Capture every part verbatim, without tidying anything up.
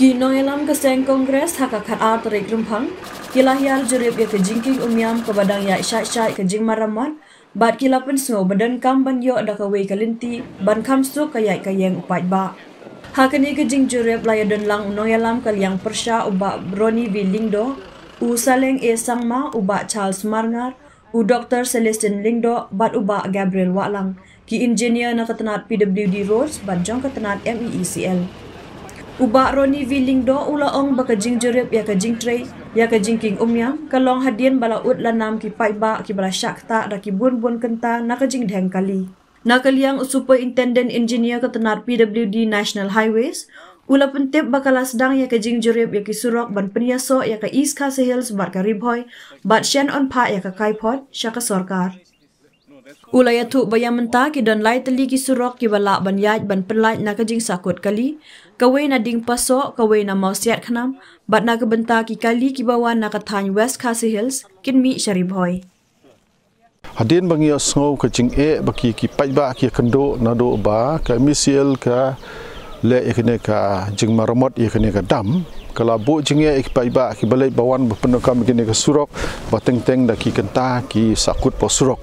Ki nongïalam ka seng Congress ha ka khatar tarik Rymphang ki la hiar jurip ïa ka jingkieng umïam kaba dang ïaid shait shait ka jingmaramot, bad ki la pynsngew ba donkam ban ïoh da kawei ka lynti ban kham suk ka ïaid ka ïeng u paidbah. Ha kane ka jingjurip la ïadon lang u nongïalam ka liang pyrshah u Bah Ronnie V Lyngdoh, u Saleng A Sangma, u Bah Charles Marngar, u Doktor Celestine Lyngdoh bad u Bah Gabriel Wahlang, ki engineer na ka tnat P W D Roads bad jong ka tnat M E E C L. U Bah Ronnie V Lyngdoh u la ong ba ka jingjurip ïa ka jingtrei ïa ka jingkieng umïam ka long hadien ba la ud la nam ki paidbah kiba la shah ktah da ki bun bun kynta na ka jingdheng kali. Na ka liang u Superintendent Engineer ka tnat P W D National Highways u la pyntip ba ka la sdang ïa ka jingjurip ïa ki surok ban pynïasoh ïa ka East Khasi Hills bad ka Ri Bhoi bad shen yn phah ïa ka kaiphod sha ka sorkar. U la ïathuh ba ïa mynta ki don lai tylli ki surok kiba lah ban ïaid ban pynlait na ka jingsakut kali, kawei na Diengpasoh, kawei na Mawsiat Khnam, bad na ka bynta ki kali kiba wan na ka thaiñ West Khasi Hills kin mih sha Ri Bhoi. Hadien ba ngi ïohsngew ka jingeh ba ki, ki paidbah ki ïakynduh naduh ba ka M E C L ka leh ïa kane ka jingmaramot ïa kane ka dam, ka la buh jingeh ïa ki paidbah kiba leit ba wan ba pyndonkam ïa kane ka surok ba teng teng da ki kynta ki sahkut hapoh surok.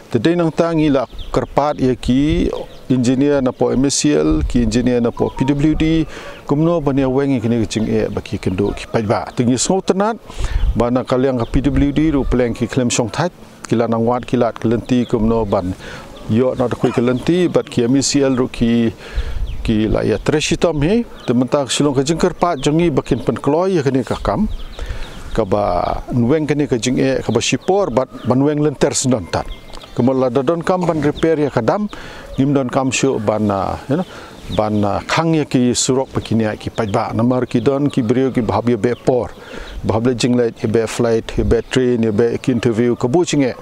Te dei nangta ngi la kyrpad ïa ki engineer napoh M E C L, ki engineer napoh P W D, kumno ban ïa weng ïa kane ka jingeh ba ki ïakynduh ki paidbah. Te ngi sngewtynnat ba na ka liang ka P W D ruh pyrshang ki khlem shongthait, ki la nang wad ki lad ka lynti kumno ban ïoh na da kawei ka lynti, bad ki M E C L ruh ki, ki la ïatrei shitom hi. Te mynta ka shu long ka jingkyrpad jong ngi ba kin pynkloi ïa kane ka kam, kaba yn weng kane ka jingeh kaba shipor bad ban weng lynter syndon tad. Kumba lada donkam ban repair ïa ka dam, ngim donkam shuh ban, ah, you know, ban, ah, khang ïa ki surok ba kin ïaid ki paidbah, namar ki don ki briew kiba hap ïa beh por, ba hap leit jingleit, ïa beh flight, ïa beh train, ïa beh ki interview, ka buh jingeh.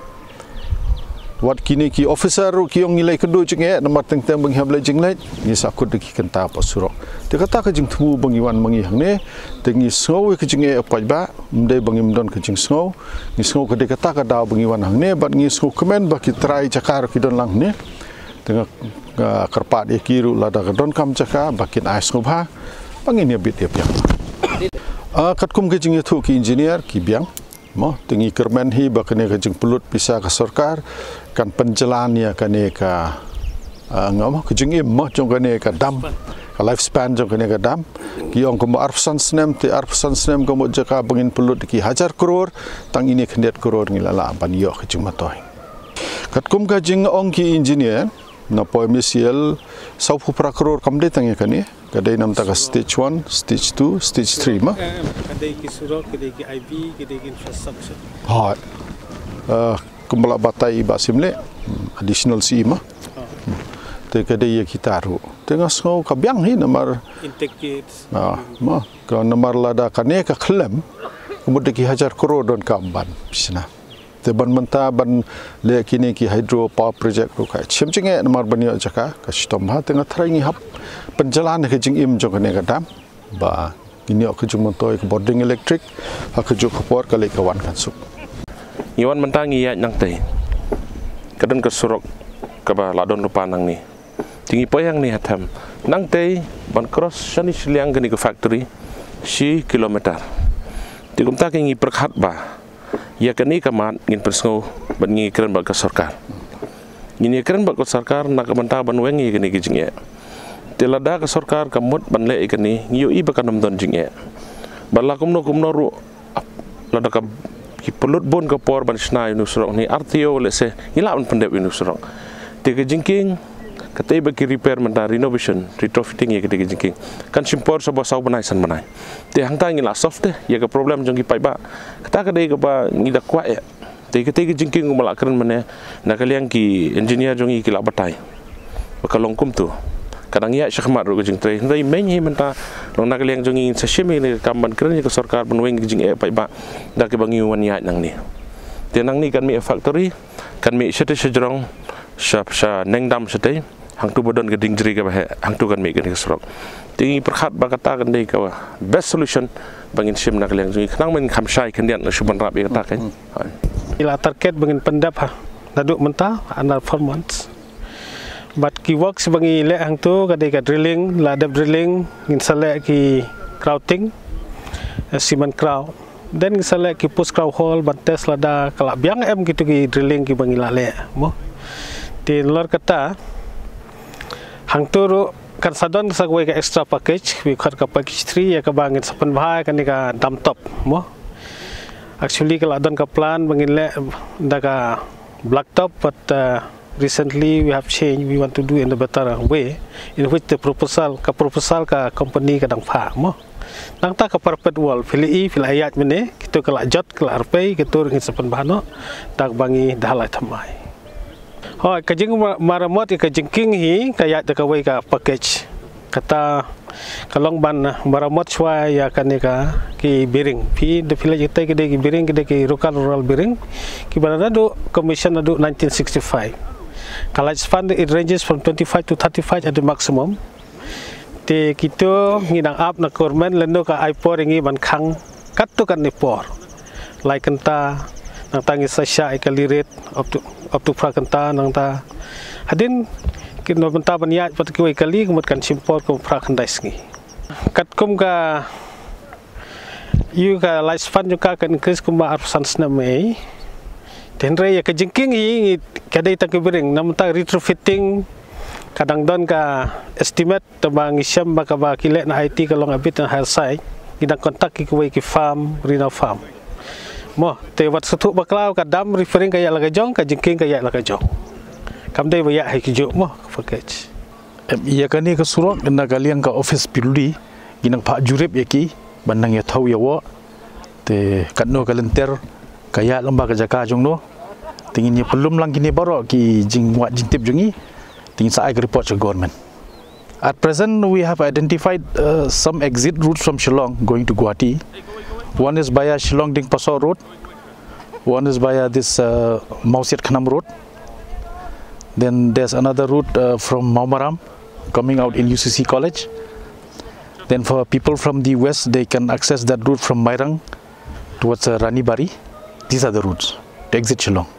Wat kine ki officer ruh ki ong ngi la ïakynduh jingeh, namar teng teng ba ngi hap leit jingleit, ngi sahkut da ki kynta hapoh surok. Te kata ka jingthmu ba ngi wan ma ngi hangne, te ngi sngew ïa ka jingeh u paidbah, ym dei ba ngim don ka jingsngew, ngi sngew ka dei kata ka daw ba ngi wan hangne, bad ngi sngewkmen ba ki trai jaka ruh ki don lang hangne. Te nga, nga kyrpad ïa ki ruh lada ka donkam jaka ba kin ai sngewbha ba ngin ïa bit ïa biang. Ah, katkum ka jingïathuh ki engineer ki biang. Mo, te ngi kyrmen hi ba kane ka jingpynlut pisa ka sorkar kan pynjlan ïa kane ka, ah, nga mo, ka jingim mo jong kane ka dam, ka lifespan jong kane ka dam. Ki ong kumba arphew san snem, te arphew san snem ka mut jaka ba ngin pynlut ki hajar klur, tang ine khyndiat klur ngi la lah ban ïoh ka jingmyntoi. Katkum ka jingong ki engineer napoh M E C L, sawphew phra klur kam dei tang ïa kane, ka dei namar ka stage one, stage two, stage three mo. Eh, ka dei ki surok, ka dei ki I B, ka dei ki infrastructure. Hooid. Eh, kumba la batai i Bah Syiemlieh, hmm, additional C E mo. Hmm. Te ka dei ïa kita ruh. Te nga sngew ka biang hi namar intake gates. Ah, mo. Ka namar lada kane ka khlem, ka mut da ki hajar klur donkam ban shna. Te ban mynta ban leh kine ki hydro power project ruh ka shem jingeh namar ban ïoh jaka, ka shitom bha. Te nga tharai ngi hap pynjlan ka jingim jong kane ka dam ba ngin ïoh ka jingmyntoi ka bording elektrik ha kajuh ka por, ka leit ka wan kan suk. Ngi wan mynta ngi ïaid nangtei. Ka don ka surok kaba la don lypa nangne. Te ngi poi hangne ha them. Nangtei ban cross shane shiliang kane ka factory shi kilometer. Te kumta ki ngi pyrkhat ba ïa kane ka mat ngin pynsngew bad ngi kren bad ka sorkar. Ngin ïa kren bad ka sorkar na ka bynta ban weng ïa kane ka jingeh. Te lada ka sorkar ka mut ban leh ïa kane, ngi ïohi ba kan ym don jingeh. Bad la kumno kumno ruh, lada ka, ki pynlut bun ka por ban shna ïa une u surok, ne R T O lehse, ngi lah ban pyndep ïa une u surok. Te ka jingkieng, katei ba ki repair mynta, renovation, retrofitting ïa katei ka jingkieng, kan shim por sha ba saw bnai san bnai. Te hangta ngi lah solve te ïa ka problem jong ki paidbah. Kata ka dei kaba ngi da kwah ïa. Te katei ka jingkieng kumba la kren mynne, na ka liang ki engineer jong ngi ki la batai ba ka long kumto. Ka dang ïaid shakhmat ruh ka jingtrei. Hynrei mynhynnin mynta, long na ka liang jong ngi ngin sa shim ïa kane ka kam ban kren ïa ka sorkar ban weng ka jingeh paidbah da kaba ngi wan ïaid nangne. Te nangne kan mih factory, kan mih shatei shajrong, sha, sha neng dam shatei. Hangto ba don ka dieng jri kaba heh, hangto kan mih kane ka surok. Te ngi pyrkhat ba kata kan dei ka best solution ba ngin shim na ka liang jong ngi, khnang ba ngin kham shai khyndiat, ngin shu ban rap ïa kata kan. Ngi la target ba ngin pyndep ha naduh mynta, another four months. Bad ki works ba ngi leh hangto ka dei ka drilling, la dep drilling, ngin sa leh ki Crowding, eh, cement crowd. Then ngi sa leh ki post crowd hole ban test lada ka la biang em kito ki drilling kiba ngi la leh, mo. Te nalor kata, hangto ruh kan sa don sa kawei ka extra package, wi khot ka package three, ïa kaba ngin sa pynbha ïa kane ka dam top, mo. Actually ka la don ka plan ba ngin leh da ka blacktop, but, uh, recently we have changed, we want to do in a better way, in which the proposal, ka proposal ka company ka dang phah, mo. Nangta ka parapet wall, phi la i, phi la ïaid mynne, kito ka la jot, ka la arpei, kito ruh ngin sa pynbha noh, da kaba ngi da la thymmai. Hooid, ka jingmaramot ïa ka jingkieng hi, ka ïaid da kawei ka package. Kata ka long ban maramot shuwa ïa kane ka ki bearing. Phi da phi leit ïatei ki dei ki bearing, ki dei ki Roca Rural bearing. Kiba naduh commission naduh nineteen sixty-five. Ka lifespan it ranges from twenty-five to thirty-five at the maximum. Te kito ngi dang ap na government lano ka ai por ïa ngi ban khang katto katne por. Lai kynta, nangta ngi sa shah ïa ka kali rit, up to, up to phra kynta, nangta. Hadien ki na bynta ban ïaid pat kiwei kali, ka mut kan shim por kum phra khyndai sngi. Katkum ka, ïa ka lifespan jong ka kan increase kumba arphew san snem ei. Te hynrei ïa ka jingkieng hi, ka dei tang ki bearing, na bynta retrofitting, ka dang don ka estimate, te ba ngi shem ba kaba ki leh na I T ka long a bit on higher side, ngi dang contact ki kawei ki firm, Rina Firm. Mo, te wat sngewthuh bakla, ka dam repairing ka ïaid la ka jong, ka jingkieng ka ïaid la ka jong. Kam dei ba ïaid ha ki juh, mo, ka package. Em, ïa kane ka surok, na ka liang ka office P W D, ngi nang phah jurip ïa ki, ban nang ïathuh ïa u. Te katno ka lynter, ka ïaid lyngba ka jaka jong no. Te ngin ïa pynlum lang kine baroh ki jingwad jingtip jong ngi. Te ngin sa ai ka report sha government. At present, we have identified, uh, some exit routes from Shillong going to Guwahati. One is via Shillong Dingpaso Road. One is via this, uh, Mawsiat Khnam Road. Then there's another route, uh, from Mawmaram coming out in U C C College. Then for people from the west, they can access that route from Mairang towards, uh, Ranibari. These are the routes to exit Shillong.